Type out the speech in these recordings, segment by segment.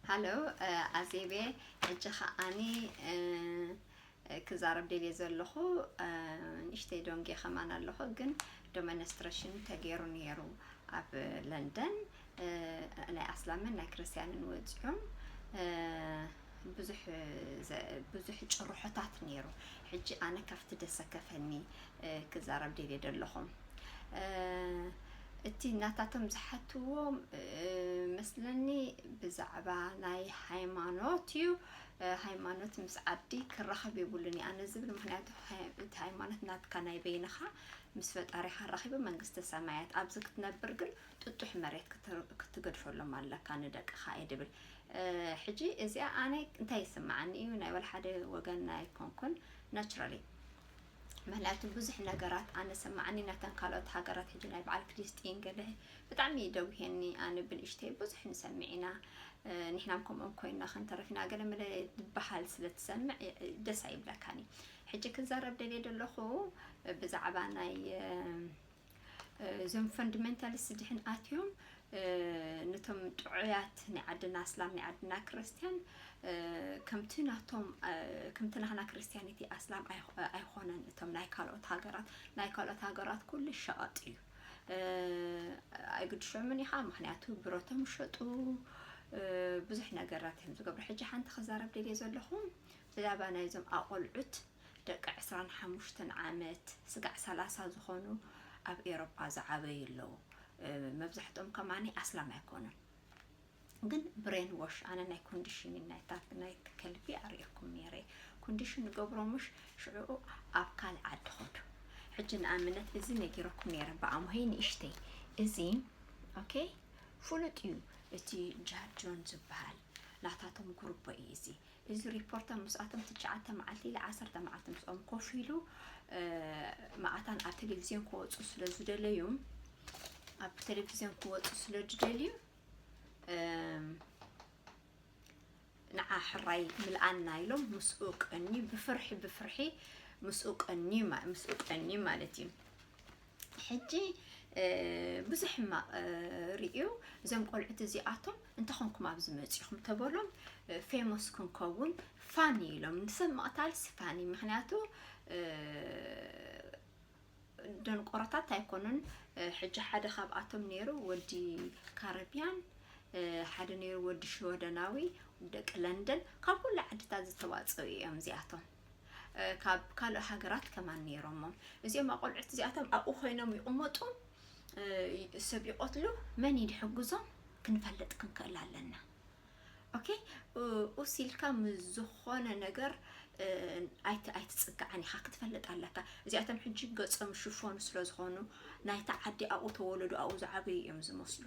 ሃሎ፣ ኣዜቤ፣ ሕጂ ከዓኒ ክዛረብ ደልየ ዘለኹ። ንእሽተይ ደንጉየ ከማን ኣለኹ፣ ግን ደሞንስትሬሽን ተገይሩ ነይሩ ኣብ ለንደን። ናይ ኣስላምን ናይ ክርስትያንን ወፂኦም ብዙሕ ብዙሕ ጭርሖታት ነይሩ። ሕጂ ኣነ ካብቲ ደሰከፈኒ ክዛረብ ደልየ ዘለኹ። እቲ ናታቶም ዝሓትዎ መስለኒ ብዛዕባ ናይ ሃይማኖት እዩ። ሃይማኖት ምስ ዓዲ ክራኸብ የብሉን እዩ ኣነ ዝብል፣ ምክንያቱ እቲ ሃይማኖት ናትካ ናይ በይንኻ ምስ ፈጣሪኻ ራኺቡ መንግስተ ሰማያት ኣብዚ ክትነብር ግን ጥጡሕ መሬት ክትገድፈሎም ኣለካ ንደቅኻ እየ ድብል። ሕጂ እዚኣ ኣነ እንታይ ይስምዓኒ እዩ፣ ናይ ወላ ሓደ ወገን ኣይኮንኩን፣ ናቹራሊ። ምክንያቱ ብዙሕ ነገራት ኣነ ሰማዓኒ ናተን ካልኦት ሃገራት፣ ሕጂ ናይ በዓል ፍልስጢን ገለ ብጣዕሚ ደጉሄኒ። ኣነ ብንእሽተይ ብዙሕ ንሰምዕ ኢና፣ ንሕናም ከምኦም ኮይና ክንተረፍ ኢና ገለ መለ ዝበሃል ስለ ትሰምዕ ደስ ኣይብለካኒ። ሕጂ ክዛረብ ደልየ ዘለኹ ብዛዕባ ናይ እዞም ፈንዳሜንታሊስት ድሕን ኣትዮም ነቶም ጥዑያት ናይ ዓድና ኣስላም ናይ ዓድና ክርስትያን ከምቲ ናቶም ከምቲ ናህና ክርስትያኒቲ ኣስላም ኣይኮነን። እቶም ናይ ካልኦት ሃገራት ናይ ካልኦት ሃገራት ኩሉ ሸቐጥ እዩ። ኣይግድሾምን ኢኻ፣ ምክንያቱ ብረቶም ሸጡ፣ ብዙሕ ነገራት እዮም ዝገብሩ። ሕጂ ሓንቲ ክዛረብ ደልየ ዘለኹ ብዛዕባ ናይዞም ኣቆልዑት ደቂ ዕስራን ሓሙሽተን ዓመት ስጋዕ ሰላሳ ዝኾኑ ኣብ ኤሮጳ ዝዓበዩ ኣለዉ። መብዛሕትኦም ከማኒ ኣስላም ኣይኮኑን። ግን ብሬን ዎሽ ኣነ ናይ ኮንዲሽን ናይታት ናይ ከልቢ ኣርእየኩም ነይረ። ኮንዲሽን ገብሮምሽ ሽዑ ኣብ ካልእ ዓዲ ኸዱ። ሕጂ ንኣብነት እዚ ነጊረኩም ነይረ ብኣምሆይ ንእሽተይ እዚ ኦኬ ፍሉጥ እዩ። እቲ ጃድ ጆን ዝበሃል ናታቶም ጉርቦ እዩ እዚ። እዚ ሪፖርተር ምስኣቶም ትሽዓተ መዓልቲ ኢለ ዓሰርተ መዓልቲ ምስኦም ኮፍ ኢሉ መኣታን ኣብ ቴሌቪዝዮን ክወፁ ስለ ዝደለዩ ኣብ ቴሌቪዝዮን ክወፁ ስለ ዝደልዩ ንዓ ሕራይ ምልኣና ኢሎም ምስኡ ቀንዩ ብፍርሒ ብፍርሒ ምስኡ ቀንዩ ምስኡ ቀንዩ ማለት እዩ። ሕጂ ብዙሕ ሕማቕ ርእዩ እዞም ቆልዑት እዚኣቶም እንተኾንኩም ኣብዚ መፂኹም ተበሎም ፌሞስ ክንከውን ፋኒ ኢሎም ንሰብ መቕታልሲ ፋኒ ምክንያቱ ደንቆሮታት ኣይኮኑን። ሕጂ ሓደ ካብኣቶም ነይሩ ወዲ ካረብያን ሓደ ነይሩ ወዲ ሽወደናዊ ደቂ ለንደን ካብ ኩሉ ዓድታት ዝተዋፀኡ እዮም እዚኣቶም። ካብ ካልእ ሃገራት ከማን ነይሮሞም እዚኦም ኣቆልዑት እዚኣቶም ኣብኡ ኮይኖም ይቕመጡ ሰብ ይቐትሉ መን እዩ ድሕግዞም ክንፈልጥ ክንክእል ኣለና። ኦኬ ኡስ ኢልካ ምስ ዝኾነ ነገር ኣይትፅጋዕን ኢኻ ክትፈልጥ ኣለካ። እዚኣቶም ሕጂ ገፆም ሽፎን ስለ ዝኾኑ ናይታ ዓዲ ኣብኡ ተወለዱ ኣብኡ ዝዓበዩ እዮም ዝመስሉ።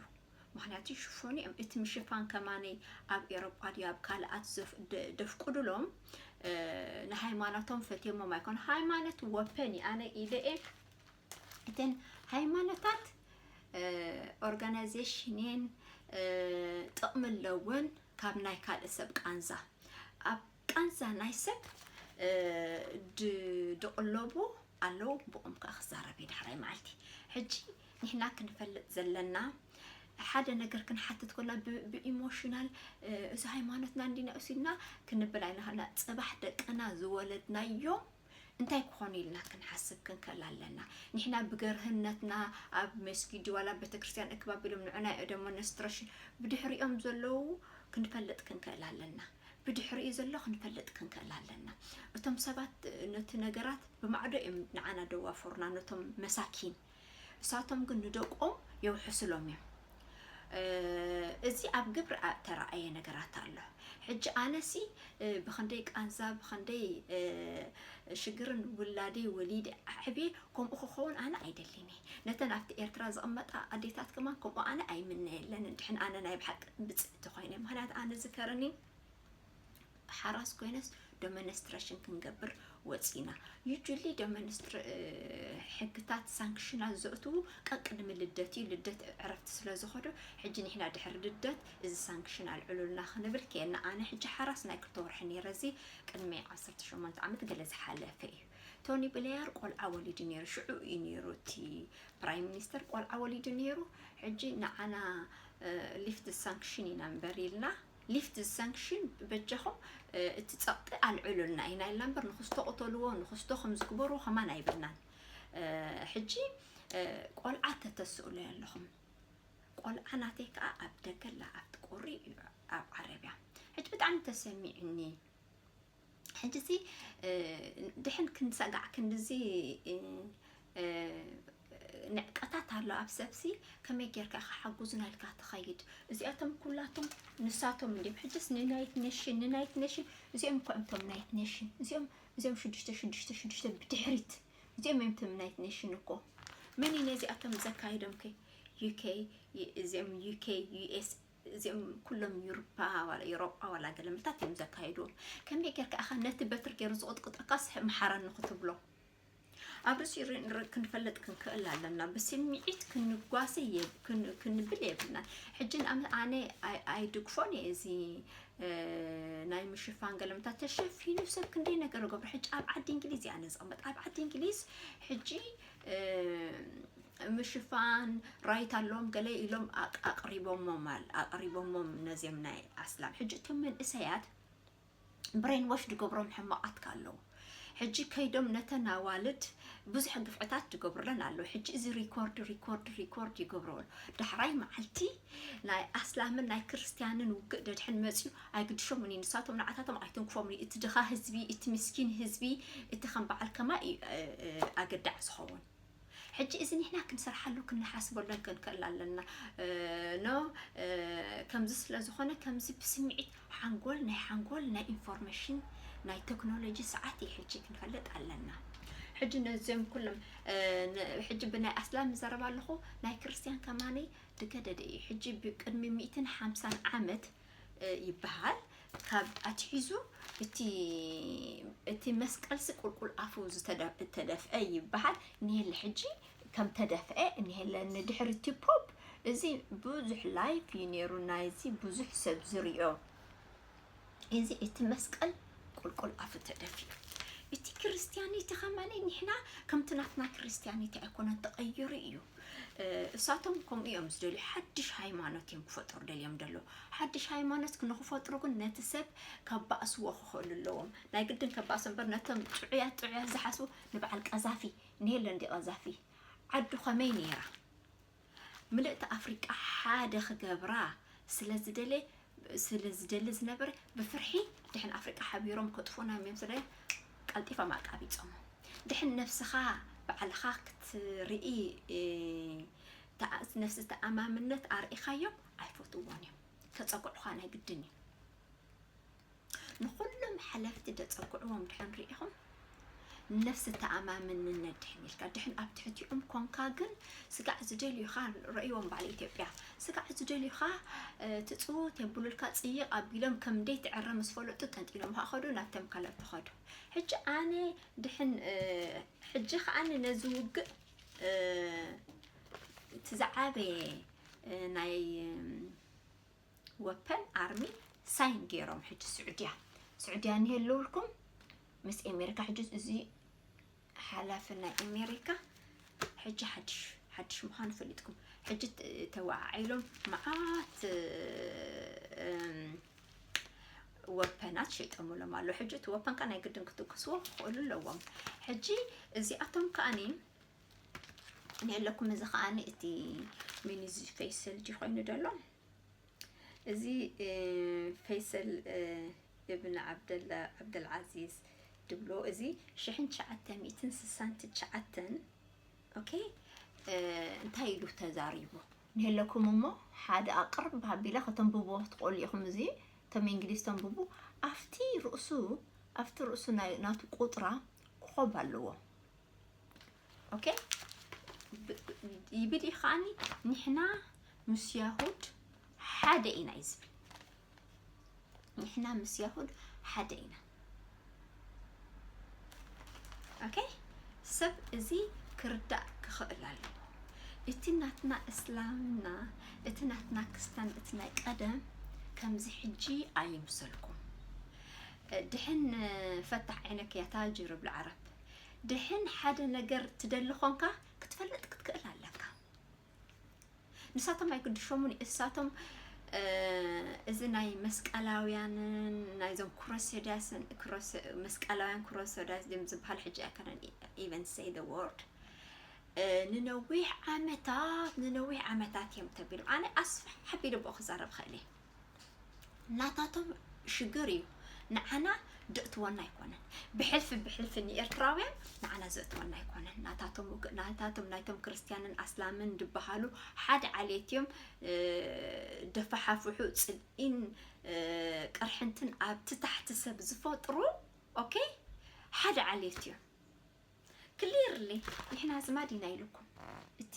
ምክንያቱ ሽፎን እዮም እቲ ምሽፋን ከማነይ ኣብ ኤሮጳ ድዩ ኣብ ካልኣት ደፍቁድሎም ንሃይማኖቶም ፈትዮሞም ኣይኮኑ። ሃይማኖት ወፐን እዩ ኣነ ኢለ እየ እተን ሃይማኖታት ኦርጋናይዜሽንን ጥቕሚ ኣለወን ካብ ናይ ካልእ ሰብ ቃንዛ ኣብ ቃንዛ ናይ ሰብ ድቕለቡ ኣለዉ። ብኦም ከዓ ክዛረብ እየ ዳሕራይ መዓልቲ። ሕጂ ንሕና ክንፈልጥ ዘለና ሓደ ነገር ክንሓትት ኮና ብኢሞሽናል እዚ ሃይማኖትና እንዲና እሲና ክንብል ኣይንኽእልና። ፅባሕ ደቅና ዝወለድናዮም እንታይ ክኾኑ ኢልና ክንሓስብ ክንክእል ኣለና። ንሕና ብገርህነትና ኣብ መስጊድ ዋላ ቤተክርስትያን እክብ ኣቢሎም ንዕና ደሞንስትሬሽን ብድሕሪኦም ዘለዉ ክንፈልጥ ክንክእል ኣለና። ብድሕሪኡ ዘሎ ክንፈልጥ ክንክእል ኣለና። እቶም ሰባት ነቲ ነገራት ብማዕዶ እዮም ንዓና ደዋፈሩና ነቶም መሳኪን። እሳቶም ግን ንደቆም የውሕስሎም እዮም። እዚ ኣብ ግብሪ ተረኣየ ነገራት ኣሎ። ሕጂ ኣነሲ ብክንደይ ቃንዛ ብክንደይ ሽግርን ውላደይ ወሊደ ኣዕብየ ከምኡ ክኸውን ኣነ ኣይደልን እየ። ነተን ኣብቲ ኤርትራ ዝቕመጣ ኣዴታት ከማን ከምኡ ኣነ ኣይምነየለን እንድሕን ኣነ ናይ ብሓቂ ብፅእቲ ኮይነ። ምክንያቱ ኣነ ዝከረኒ ሓራስ ኮይነስ ደመነስትሬሽን ክንገብር ወፂና። ዩጁሊ ደመነስትር ሕግታት ሳንክሽናት ዘእትዉ ቀቅድሚ ልደት እዩ። ልደት ዕረፍቲ ስለ ዝኸዱ ሕጂ ንሕና ድሕሪ ልደት እዚ ሳንክሽን ኣልዕሉልና ክንብል ከየና ኣነ ሕጂ ሓራስ ናይ ክልተ ወርሒ ነይረ። እዚ ቅድሚ ዓሰርተ ሸሞንተ ዓመት ገለ ዝሓለፈ እዩ። ቶኒ ብሌየር ቆልዓ ወሊዱ ነይሩ። ሽዑ እዩ ነይሩ እቲ ፕራይም ሚኒስተር ቆልዓ ወሊዱ ነይሩ። ሕጂ ንዓና ሊፍት ሳንክሽን ኢና እምበር ኢልና ሊፍት ዝሳንክሽን በጃኹም እቲ ጸቕጢ ኣልዕሉልና ኢና ኢልና እምበር ንኽስቶ ቅተልዎ ንኽስቶ ከም ዝግበሩ ከማን ኣይብልናን። ሕጂ ቆልዓ ተተስእሉ ኣለኹም። ቆልዓ ናተይ ከዓ ኣብ ደገላ ኣብቲ ቁሪ እዩ ኣብ ዓረብያ። ሕጂ ብጣዕሚ ተሰሚዕኒ። ሕጂ እዚ ድሕን ክንሰጋዕ ክንድዚ ንዕቀታት ኣሎ ኣብ ሰብሲ። ከመይ ጌርካ ኢኻ ሓጉዝና ኢልካ ትኸይድ? እዚኣቶም ኩላቶም ንሳቶም እንዲም። ሕጅስ ንናይት ኔሽን ንናይት ኔሽን እዚኦም እኮ እምቶም ናይት ኔሽን እዚኦም እዚኦም ሽዱሽተ ሽዱሽተ ሽዱሽተ ብድሕሪት እዚኦም እምቶም ናይት ኔሽን እኮ። መን እዩ ነዚኣቶም ዘካይዶም ከ? ዩኬ። እዚኦም ዩኬ፣ ዩኤስ፣ እዚኦም ኩሎም ዩሮፓ ዋላ ኤሮጳ ዋላ ገለመታት እዮም ዘካይድዎም። ከመይ ጌርካ ኢኻ ነቲ በትር ገይሩ ዝቕጥቅጠካስ ምሓረኒ ክትብሎ? ኣብ ርእሲኡ ክንፈልጥ ክንክእል ኣለና። ብስምዒት ክንጓሰ ክንብል የብልና። ሕጂ ንኣም ኣነ ኣይድግፎን እየ እዚ ናይ ምሽፋን ገለመታት ተሸፊኑ ሰብ ክንደይ ነገር ገብሩ። ሕጂ ኣብ ዓዲ እንግሊዝ እያ ነዝቕመጥ ኣብ ዓዲ እንግሊዝ ሕጂ ምሽፋን ራይት ኣለዎም ገለ ኢሎም ኣቅሪቦሞም ኣቅሪቦሞም ነዚም ናይ ኣስላም። ሕጂ እቶም መንእሰያት ብሬን ዎሽ ድገብሮም ሕማቃት ካለው ሕጂ ከይዶም ነተን ኣዋልድ ብዙሕ ግፍዕታት ድገብሩለን ኣለዉ። ሕጂ እዚ ሪኮርድ ሪኮርድ ሪኮርድ ይገብርዎ። ዳሕራይ መዓልቲ ናይ ኣስላምን ናይ ክርስትያንን ውግእ ደድሕን መፅዩ ኣይግድሾምን እዩ። ንሳቶም ንዓታቶም ኣይትንክፎምን እዩ። እቲ ድኻ ህዝቢ፣ እቲ ምስኪን ህዝቢ፣ እቲ ከም በዓል ከማ እዩ ኣገዳዕ ዝኸውን። ሕጂ እዚ ንሕና ክንሰርሓሉ ክንሓስበሉን ክንክእል ኣለና። ኖ ከምዚ ስለ ዝኾነ ከምዚ ብስምዒት ሓንጎል ናይ ሓንጎል ናይ ኢንፎርሜሽን ናይ ቴክኖሎጂ ሰዓት እዩ ሕጂ ክንፈልጥ ኣለና። ሕጂ ነዚኦም ኩሎም ሕጂ ብናይ ኣስላም ዘረባ ኣለኹ ናይ ክርስትያን ከማነይ ድገደደ እዩ። ሕጂ ብቅድሚ ሚእትን ሓምሳን ዓመት ይበሃል ካብ ኣትሒዙ እቲ እቲ መስቀልሲ ቁልቁል ኣፉ ዝተደፍአ ይበሃል። ንሄለ ሕጂ ከም ተደፍአ ንሄለ ንድሕሪ እቲ ፖፕ እዚ ብዙሕ ላይፍ እዩ ነይሩ። ናይዚ ብዙሕ ሰብ ዝሪኦ እዚ እቲ መስቀል ቁልቁል ኣፉ ተደፊኡ። እቲ ክርስትያኒቲ ከማኒ ንሕና ከምቲ ናትና ክርስትያኒቲ ኣይኮነን ተቐይሩ እዩ። እሳቶም ከምኡ እዮም ዝደልዩ። ሓድሽ ሃይማኖት እዮም ክፈጥሩ ደልዮም ደሎ። ሓድሽ ሃይማኖት ንክፈጥሩ ግን ነቲ ሰብ ከባእስዎ ክኽእሉ ኣለዎም። ናይ ግድን ከባእሶ እምበር ነቶም ጥዑያት ጥዑያት ዝሓስቡ ንበዓል ቀዛፊ ንሄለ እንዲ ቀዛፊ ዓዱ ከመይ ነይራ? ምልእቲ ኣፍሪቃ ሓደ ክገብራ ስለ ዝደለ ስለ ዝደሊ ዝነበረ ብፍርሒ ድሕን ኣፍሪቃ ሓቢሮም ከጥፉና እዮም ስለ ቀልጢፎም ኣቃቢጾሞ። ድሕን ነፍስኻ ባዕልኻ ክትርኢ ነፍሲ ተኣማምነት ኣርኢኻዮም ኣይፈትውዎን እዮም። ከጸግዑኻ ናይ ግድን እዩ። ንኹሎም ሓለፍቲ ደጸግዕዎም ድሕን ርኢኹም ነፍሲ ተኣማምንነት ድሕን ኢልካ ድሕን ኣብ ትሕቲኦም ኮንካ ግን ስጋዕ ዝደልዩኻ ረእይዎም ባዕሊ ኢትዮጵያ ስጋዕ ዝደልዩኻ ትፅውት የብሉልካ ፅይቕ ኣቢሎም ከም ደይ ትዕረ ምስ ፈለጡ ጠንጢሎም ሃኸዱ ናብቶም ካልኦት ተኸዱ። ሕጂ ኣነ ድሕን ሕጂ ከዓኒ ነዚ ውግእ እቲ ዝዓበየ ናይ ወፐን ኣርሚ ሳይን ገይሮም ሕጂ ስዑድያ ስዑድያ እንሄለውልኩም ምስ ኤሜሪካ ሕጂ እዚ ሓላፊ ናይ ኤሜሪካ ሕጂ ሓድሽ ሓድሽ ምዃኑ ፈሊጥኩም ሕጂ ተወዓዒሎም መዓት ወፐናት ሸይጠሙሎም ኣሎ። ሕጂ እቲ ወፐንካ ናይ ግድን ክትኩስዎ ክኽእሉ ኣለዎም። ሕጂ እዚኣቶም ከኣኒ ንየለኩም እዚ ከኣኒ እቲ ሚኒዚ ፈይሰል ጂ ኮይኑ ደሎ እዚ ፈይሰል እብን ዓብደላ ዓብደልዓዚዝ ድብሎ እዚ ሽሕን ትሽዓተ ሚእትን ስሳን ትሽዓተን ኦኬ እንታይ ኢሉ ተዛሪቡ ንሄለኩም እሞ ሓደ ኣቅርብ ሃቢለ ከተንብብዎ ክትቆሉ ኢኹም። እዚ ተም እንግሊዝ ተንብቡ ኣብቲ ርእሱ ኣብቲ ርእሱ ናይ ናቱ ቁጥራ ኮኾብ ኣለዎ። ኦኬ ይብል እዩ ከዓኒ ንሕና ምስ ያሁድ ሓደ ኢና እዩ ዝብል። ንሕና ምስ ያሁድ ሓደ ኢና። ኦኬ ሰብ እዚ ክርዳእ ክኽእል ኣለዎ። እቲ ናትና እስላምና እቲ ናትና ክስታን እቲ ናይ ቀደም ከምዚ ሕጂ ኣይምሰልኩም። ድሕን ፈታሕ ዓይነክ ያ ታጅር ብልዓረብ ድሕን ሓደ ነገር ትደሊ ኾንካ ክትፈልጥ ክትክእል ኣለካ። ንሳቶም ኣይግድሾሙን እሳቶም እዚ ናይ መስቀላውያንን ናይዞም ክሮሴዳስን መስቀላውያን ክሮሴዳስ ድም ዝበሃል ሕጂ ኣይከነን even say the word ንነዊሕ ዓመታት ንነዊሕ ዓመታት እዮም ተቢሎም። ኣነ ኣስፍሕ ኣቢለ ብኡ ክዛረብ ክእል እየ። ናታቶም ሽግር እዩ። ንዓና ድእትወና ኣይኮነን። ብሕልፊ ብሕልፊ ንኤርትራውያን ንዓና ዘእትወና ኣይኮነን። ናታቶም ውግእ ናታቶም ናይቶም ክርስትያንን ኣስላምን ዝበሃሉ ሓደ ዓሌት እዮም። ደፋሓፍሑ ጽልኢን ቅርሕንትን ኣብቲ ታሕቲ ሰብ ዝፈጥሩ ኦኬ ሓደ ዓሌት እዮም። ክሊርሊ ንሕና ዝማድ ኢና ኢልኩም። እቲ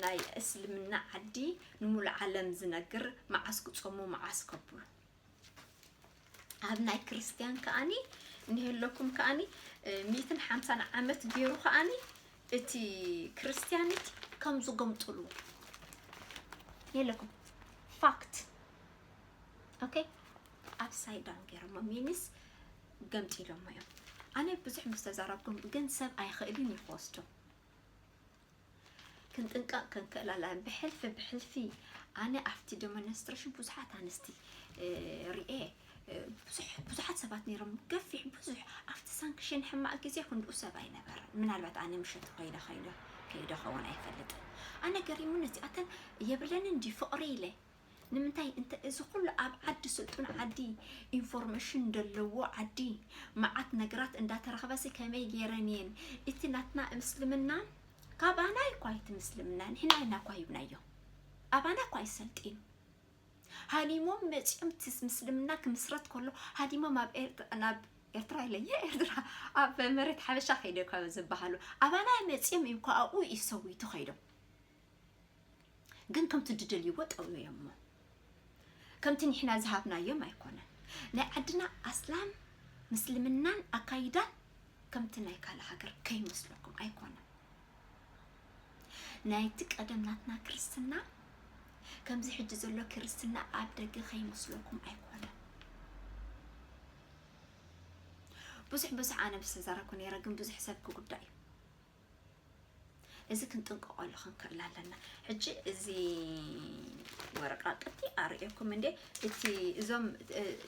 ናይ እስልምና ዓዲ ንሙሉ ዓለም ዝነግር መዓስ ክጾሙ መዓስ ከብሉ ኣብ ናይ ክርስትያን ከኣኒ እንዲህለኩም ከኣኒ ሚትን ሓምሳን ዓመት ገይሩ ከኣኒ እቲ ክርስትያኒቲ ከም ዝገምጥሉ የለኩም ፋክት ኦኬ ኣፕሳይድ ዳውን ገይሮሞ ሚንስ ገምጢሎሞ እዮም። ኣነ ብዙሕ ምስ ተዛረብኩም ግን ሰብ ኣይኽእልን እዩ ክወስዶ። ክንጥንቀቕ ክንክእል ኣላ ብሕልፊ ብሕልፊ ኣነ ኣብቲ ዴሞንስትሬሽን ብዙሓት ኣንስቲ ርኤ ብዙሓት ሰባት ነይሮም ገፊሕ ብዙሕ ኣብቲ ሳንክሽን ሕማቕ ግዜ ክንድኡ ሰብ ኣይነበረን። ምናልባት ኣነ ምሸት ኮይደ ከይደ ከይደ ኸውን ኣይፈልጥን። ኣነ ገሪሙን እዚኣተን የብለንን ድዩ ፍቕሪ ኢለ ንምንታይ እንተ እዚ ኩሉ ኣብ ዓዲ ስልጡን ዓዲ ኢንፎርሜሽን ዘለዎ ዓዲ መዓት ነገራት እንዳተረኽበሲ ከመይ ገይረን እየን እቲ ናትና ምስልምና ካባና እኳ እቲ ምስልምና ንሕና ኢና እኳ ሂብናዮ ኣባና እኳ ይሰልጢኑ ሃዲሞም መፂኦም እቲ ምስልምና ክምስረት ከሎ ሃዲሞም ኣብ ኤርትራ ናብ ኤርትራ ኢለ እየ ኤርትራ ኣብ መሬት ሓበሻ ከይደ እኳ ዝበሃሉ ኣባና መፂኦም እዮም እኳ ኣብኡ ይሰዊቱ ከይዶም ግን ከምቲ ዝደልይዎ ጠውዮሞ ከምቲ ንሕና ዝሃብናዮም ኣይኮነን ናይ ዓድና ኣስላም ምስልምናን ኣካይዳን ከምቲ ናይ ካልእ ሃገር ከይመስለኩም ኣይኮነን ናይቲ ቀደም ናትና ክርስትና ከምዚ ሕጂ ዘሎ ክርስትና ኣብ ደገ ከይመስለኩም ኣይኮነን ብዙሕ ብዙሕ ኣነ ምስ ተዛረብኩ ነይረ ግን ብዙሕ ሰብ ክጉዳእ እዩ እዚ ክንጥንቀቐሉ ክንክእል ኣለና ሕጂ እዚ ወረቃቅቲ ኣርእየኩም እንዴ እቲ እዞም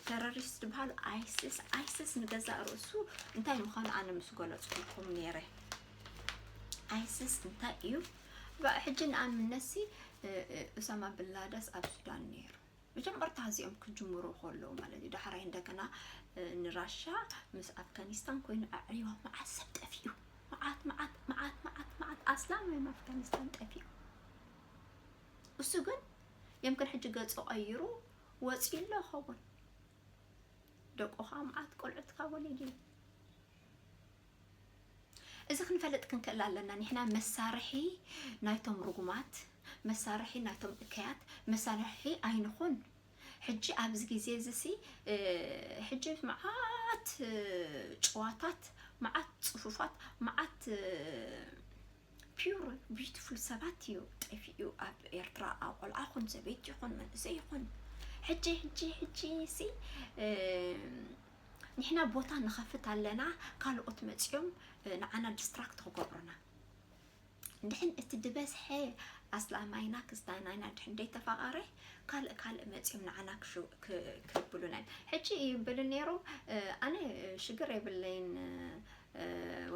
ተረሪስት ዝበሃሉ ኣይስስ ኣይስስ ንገዛእ ርእሱ እንታይ ምዃኑ ኣነ ምስ ገለፅኩልኩም ነይረ ኣይስስ እንታይ እዩ ሕጂ ንኣብነሲ እሳማ ብላዳስ ኣብ ሱዳን ነይሩ መጀመርታ እዚኦም ክጅምሩ ከለዉ ማለት እዩ ዳሕራይ እንደገና ንራሻ ምስ ኣፍጋኒስታን ኮይኑ ኣዕሪዋ መዓት ሰብ ጠፊኡ መዓት መዓት መዓት መዓት መዓት ኣስላም ወይም ኣፍጋኒስታን ጠፊኡ እሱ ግን የምክን ሕጂ ገጹ ቀይሩ ወፂ ኣሎ ኸውን ደቁ ከዓ መዓት ቆልዑት ካብ ወሊድ እዩ እዚ ክንፈልጥ ክንክእል ኣለና ንሕና መሳርሒ ናይቶም ርጉማት መሳርሒ ናይቶም እከያት መሳርሒ ኣይንኹን ሕጂ ኣብዚ ግዜ እዚ ሲ ሕጂ መዓት ጨዋታት መዓት ፅፉፋት መዓት pure beautiful ሰባት እዩ ጠፊኡ ኣብ ኤርትራ ኣብ ቆልዓ ኹን ሰበይቲ ይኹን መንእሰይ ይኹን ሕጂ ሕጂ ሕጂ ሲ ንሕና ቦታ ንኸፍት ኣለና ካልኦት መፂኦም ንዓና distract ክገብሩና ድሕን እቲ ዝበዝሐ ኣስላማይና ክስታናይና ድሕን ደይተፋቐረ ካልእ ካልእ መፂኦም ንዓና ክብሉና ሕጂ ይብል ነይሩ ኣነ ሽግር የብለይን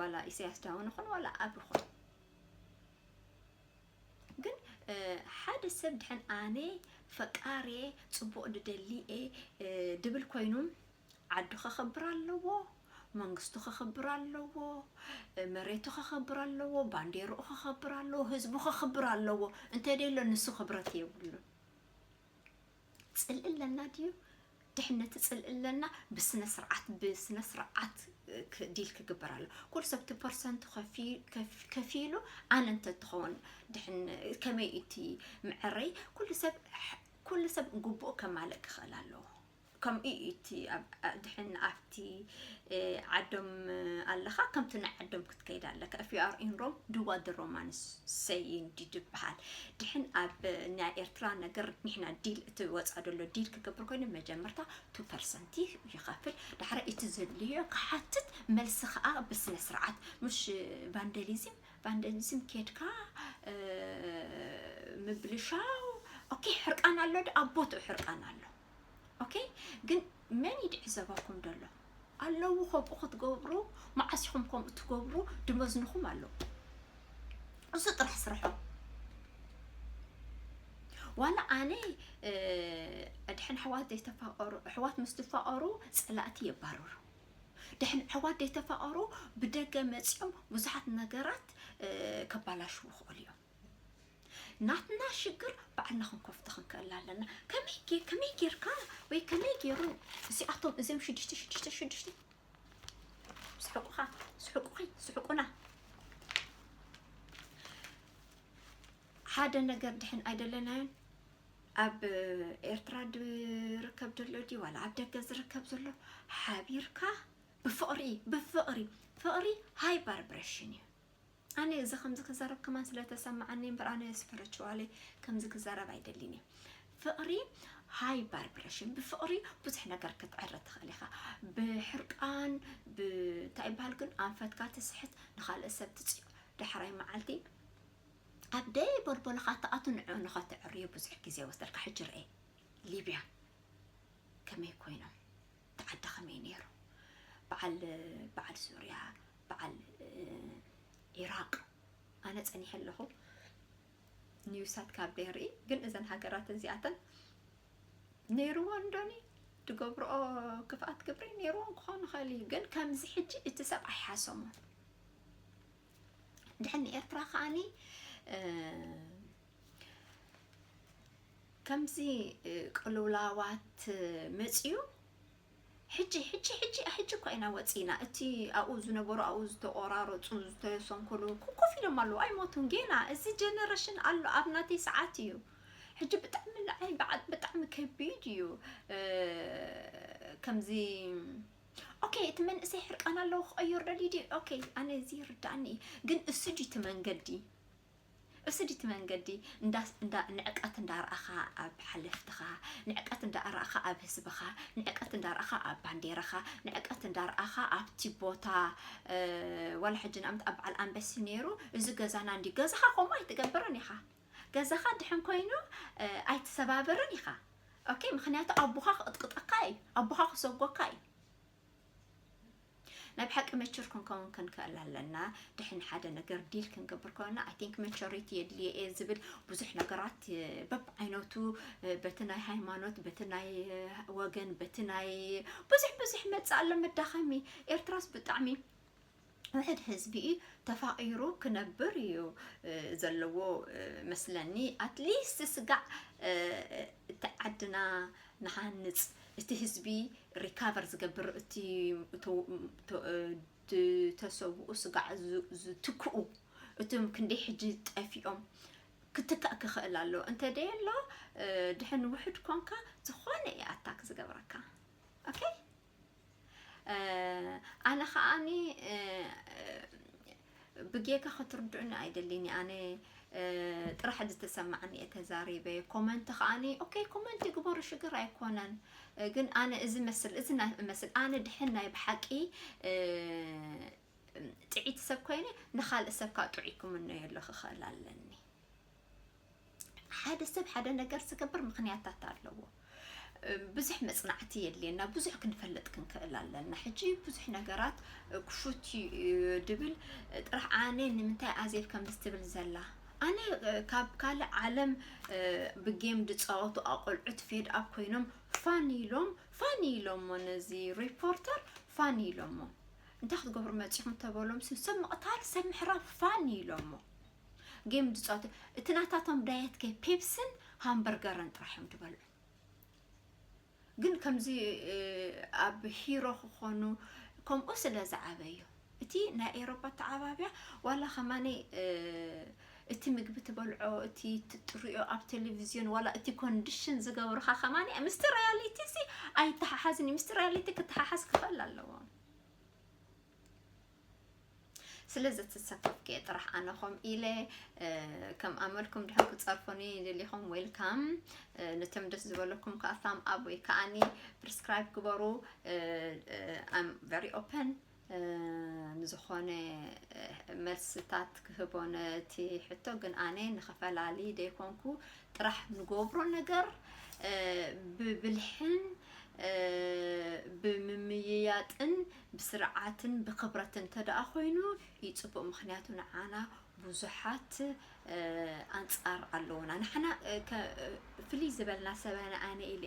ዋላ ኢሳያስ ዳውን ኹን ዋላ ኣብ ኹን ግን ሓደ ሰብ ድሕን ኣነ ፈቃርየ ፅቡቕ ድደሊ እየ ድብል ኮይኑ ዓዱ ከኸብር ኣለዎ መንግስቱ ከኸብር ኣለዎ መሬቱ ከኸብር ኣለዎ ባንዴርኡ ከኸብር ኣለዎ ህዝቡ ከኸብር ኣለዎ እንተደሎ ንሱ ክብረት የብሉን ፅልኢ ኣለና ድዩ ድሕነት ፅልኢ ኣለና ብስነ ስርዓት ብስነ ስርዓት ዲል ክግበር ኣሎ ኩሉ ሰብ እቲ ፐርሰንቱ ከፊሉ ኣነ እንተትኸውን ድሕን ከመይ እቲ ምዕረይ ኩሉ ሰብ ኩሉ ሰብ ግቡኡ ከማልእ ክኽእል ኣለዎ ከምኡ እዩ እቲ ድሕን ኣብቲ ዓዶም ኣለኻ ከምቲ ናይ ዓዶም ክትከይድ ኣለካ if you are in Rome do what the Romans say indeed ይበሃል ድሕን ኣብ ናይ ኤርትራ ነገር ንሕና ዲል እቲ ወፃ ደሎ ዲል ክገብር ኮይኑ መጀመርታ two percent ይኸፍል ዳሕረ እቲ ዘድልዮ ክሓትት መልሲ ከዓ ብስነ ስርዓት ምሽ ቫንደሊዝም ቫንደሊዝም ኬድካ ምብልሻው ኦኬ፣ ሕርቃን ኣሎ ዶ? ኣብ ቦትኡ ሕርቃን ኣሎ። ኦኬ፣ ግን መን ይድዕዘበኩም ደሎ? ኣለዉ ከምኡ ክትገብሩ፣ መዓስ ኢኹም ከምኡ ትገብሩ? ድመዝንኹም ኣለዉ። እሱ ጥራሕ ስርሖ። ዋላ ኣነ፣ እ፣ ድሕን ኣሕዋት ዘይተፋቐሩ፣ ኣሕዋት ምስ ትፋቐሩ ጸላእቲ የባርሩ። ድሕን ኣሕዋት ዘይተፋቐሩ ብደገ መጺኦም ብዙሓት ነገራት፣ እ፣ ከባላሽዉ ይኽእሉ እዮም። ናትና ሽግር ባዕልና ክንከፍቶ ክንክእል ኣለና። ከመይ ጌ-፣ ከመይ ጌርካ ወይ ከመይ ጌሩ እዚኣቶም፣ እዚኦም ሽዱሽተ፣ ሽዱሽተ፣ ሽዱሽተ፣ ስሕቁኻ፣ ስሕቁኺ፣ ስሕቁና። ሓደ ነገር ድሕን ኣይደለናዮን። ኣብ ኤርትራ ዝርከብ ዘሎ ድዩ ዋላ ኣብ ደገ ዝርከብ ዘሎ፣ ሓቢርካ ብፍቕሪ፣ ብፍቕሪ፣ ፍቕሪ ሃይ ቫይብሬሽን እዩ። ኣነ እዚ ከምዚ ክዛረብ ከማን ስለ ተሰማዓኒ እምበር፣ ኣነ ስፒሪቹዋሊ ከምዚ ክዛረብ ኣይደልን እየ። ፍቕሪ ሃይ ቫይብሬሽን፣ ብፍቕሪ ብዙሕ ነገር ክትዕረ ትኽእል ኢኻ። ብሕርቃን፣ ብ-፣ እንታይ ይበሃል ግን፣ ኣንፈትካ ትስሕት፣ ንኻልእ ሰብ ትጽዮ። ዳሕራይ መዓልቲ ኣብ ደይ ቦልቦልኻ ትኣቱ፣ ንዕኡ ንኸተዕርዮ ብዙሕ ግዜ ወሰድካ። ሕጂ ርኤ ሊብያ ከመይ ኮይኖም፣ ተዓዲ ከመይ ነይሩ። በዓል፣ በዓል ሱርያ፣ በዓል፣ እ፣ ኢራቅ። ኣነ ጸኒሐ ኣለኹ ኒውሳት ካብ ደርኢ፣ ግን እዘን ሃገራት እዚኣተን ነይርዎ እንዶኒ ድገብርኦ ክፍኣት ግብሪ ነይርዎም ክኾኑ ይኽእል እዩ። ግን ከምዚ ሕጂ እቲ ሰብ ኣይሓሰሞን። ድሕን ኤርትራ ከኣኒ፣ እ፣ ከምዚ፣ እ፣ ቅልውላዋት መጽዩ፣ ሕጂ፣ ሕጂ፣ ሕጂ፣ ሕጂ እኮ ኢና ወጺና። እቲ ኣብኡ ዝነበሩ፣ ኣብኡ ዝተቆራረጹ፣ ዝተሰንከሉ ኮ-፣ ኮፍ ኢሎም ኣለዉ፣ ኣይሞቱን ጌና። እዚ ጀነሬሽን ኣሎ፣ ኣብ ናተይ ሰዓት እዩ። ሕጂ ብጣዕሚ ንዓይ በዓ-፣ ብጣዕሚ ከቢድ እዩ። እ፣ ከምዚ፣ ኦኬ፣ እቲ መንእሰይ ሕርቃን ኣለዎ ክቐይር ደልዩ ድዩ? ኦኬ፣ ኣነ እዚ ይርዳእኒ እዩ። ግን እሱ ድዩ እቲ መንገዲ? እሱ ድዩ እቲ መንገዲ? እንዳ-፣ እንዳ-፣ ንዕቀት እንዳረኣኻ ኣብ ሓለፍትኻ፣ ንዕቀት እንዳረኣኻ ኣብ ህዝብኻ፣ ንዕቀት እንዳረኣኻ ኣብ ባንዴራኻ፣ ንዕቀት እንዳረኣኻ ኣብቲ ቦታ፣ እ፣ ዋላ ሕጂ ንኣብነት ኣብ በዓል ኣንበሲ ነይሩ፣ እዚ ገዛና እንዲ-፣ ገዛኻ ከምኡ ኣይትገብርን ኢኻ። ገዛኻ ድሕን ኮይኑ፣ እ፣ ኣይትሰባብርን ኢኻ። ኦኬ፣ ምኽንያቱ ኣቦኻ ክቕጥቅጠካ እዩ፣ ኣቦኻ ክሰጎካ እዩ። ናይ ብሓቂ መቹር ክንከውን ክንክእል ኣለና። ድሕን ሓደ ነገር ዲል ክንገብር ከለና፣ I think መቹሪቲ የድልዮ እየ ዝብል። ብዙሕ ነገራት፣ እ፣ በብዓይነቱ፣ እ፣ በቲ ናይ ሃይማኖት፣ በቲ ናይ፣ እ፣ ወገን፣ በቲ ናይ ብዙሕ ብዙሕ መጽእ ኣሎ መዳኸሚ። ኤርትራስ ብጣዕሚ ውሕድ ህዝቢ እዩ፣ ተፋቒሩ ክነብር እዩ፣ እ፣ ዘለዎ፣ እ፣ መስለኒ። ኣትሊስት ስጋዕ፣ እ፣ እቲ ዓድና ንሃንጽ፣ እቲ ህዝቢ ሪካቨር ዝገብር፣ እቲ፣ እቶ-፣ እቶ-፣ እ፣ ዝተሰውኡ ስጋዕ ዝ-፣ ዝትክኡ፣ እቶም ክንደይ ሕጂ ጠፊኦም ክትካእ ክኽእል ኣሎ። እንተ ደየሎ፣ እ፣ ድሕን ውሕድ ኮንካ፣ ዝኾነ እዩ ኣታክ ዝገብረካ። ኦኬ? እ፣ ኣነ ከኣኒ፣ እ፣ እ፣ ብጌጋ ክትርድኡኒ ኣይደልን። ኣነ፣ እ፣ ጥራሕ ዝተሰማዓኒ እየ ተዛሪበ። ኮመንት ከኣኒ፣ ኦኬ፣ ኮመንት ይግበሩ፣ ሽግር ኣይኮነን። እ፣ ግን ኣነ እዚ መስል፣ እዚ ናይ እመስል፣ ኣነ ድሕን ናይ ብሓቂ፣ እ፣ ጥዒቲ ሰብ ኮይነ ንኻልእ ሰብ ከዓ ጥዑይ ክምነየሉ ክኽእል ኣለኒ። ሓደ ሰብ ሓደ ነገር ዝገብር ምኽንያታት ኣለዎ። ብዙሕ መጽናዕቲ የድልየና፣ ብዙሕ ክንፈልጥ ክንክእል ኣለና። ሕጂ ብዙሕ ነገራት ክፉት እዩ ድብል ጥራሕ ኣነ ንምንታይ ኣዜብ ከምዚ ትብል ዘላ? ኣነ ካብ ካልእ ዓለም ብጌም ዝጻወቱ ኣቆልዑት ፌድ ኣፕ ኮይኖም ፋን ኢሎም፣ ፋን ኢሎሞ ነዚ ሪፖርተር ፋን ኢሎሞ። እንታይ ክትገብሩ መጺኹም ተበሎም፣ ስ-፣ ሰብ ምቕታል፣ ሰብ ምሕራፍ ፋን ኢሎሞ። ጌም ዝጻወቱ፣ እቲ ናታቶም ዳየት ከ ፔፕስን ሃምበርገርን ጥራሕ እዮም ዝበልዑ። ግን ከምዚ፣ እ፣ ኣብ ሂሮ ክኾኑ ከምኡ ስለ ዝዓበዩ፣ እቲ ናይ ኤሮፓ ኣተዓባብያ ዋላ ከማኒ፣ እ፣ እቲ ምግቢ ትበልዖ፣ እቲ ትጥሪኦ ኣብ ቴሌቪዝዮን፣ ዋላ እቲ ኮንዲሽን ዝገብሩኻ ከማኒ ምስቲ ሪያሊቲ ሲ ኣይተሓሓዝን እዩ። ምስቲ ሪያሊቲ ክተሓሓዝ ክኽእል ኣለዎ። ስለ ዘተሳተፍኩ እየ ጥራሕ ኣነ ኸም ኢለ፣ እ፣ ከም ኣመልኩም ድሕር ክጸርፉኒ ደሊኹም ዌልካም። እ፣ ነቶም ደስ ዝበለኩም ከኣ ታም ኣፕ ወይ ከኣኒ ፕሪስክራይብ ግበሩ። እ፣ እ፣ I'm very open። ንዝኾነ መልስታት ክህቦ ነቲ ሕቶ። ግን ኣነ ንኸፈላሊ ደይኮንኩ ጥራሕ ንገብሮ ነገር ብብልሕን ብምምይያጥን ብስርዓትን ብክብረትን እንተደኣ ኮይኑ እዩ ፅቡቅ። ምክንያቱ ንዓና ብዙሓት ኣንፃር ኣለውና። ንሕና ፍልይ ዝበልና ሰበና ኣነ ኢለ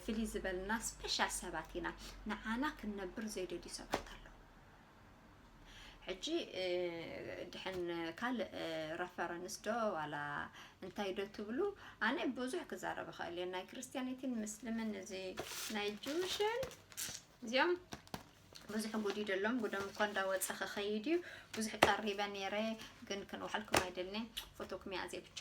ፍልይ ዝበልና ስፔሻል ሰባት ኢና። ንዓና ክንነብር ዘይደልዩ ሰባት ኣለዉ። ሕጂ ድሕን ካልእ ረፈረንስ ዶ ዋላ እንታይ ዶ ትብሉ? ኣነ ብዙሕ ክዛረብ እኽእል እየ። ናይ ክርስቲያኒቲን ምስልምን እዚ ናይ ጅውሽን እዚኦም ብዙሕ ጉድ ይደሎም። ጉዶም እኮ እንዳወፀ ክኸይድ እዩ። ብዙሕ ቀሪበ ነይረ፣ ግን ክንውሓልኩም ኣይደልኒ። ፎቶኩም ያዘ ብቻ።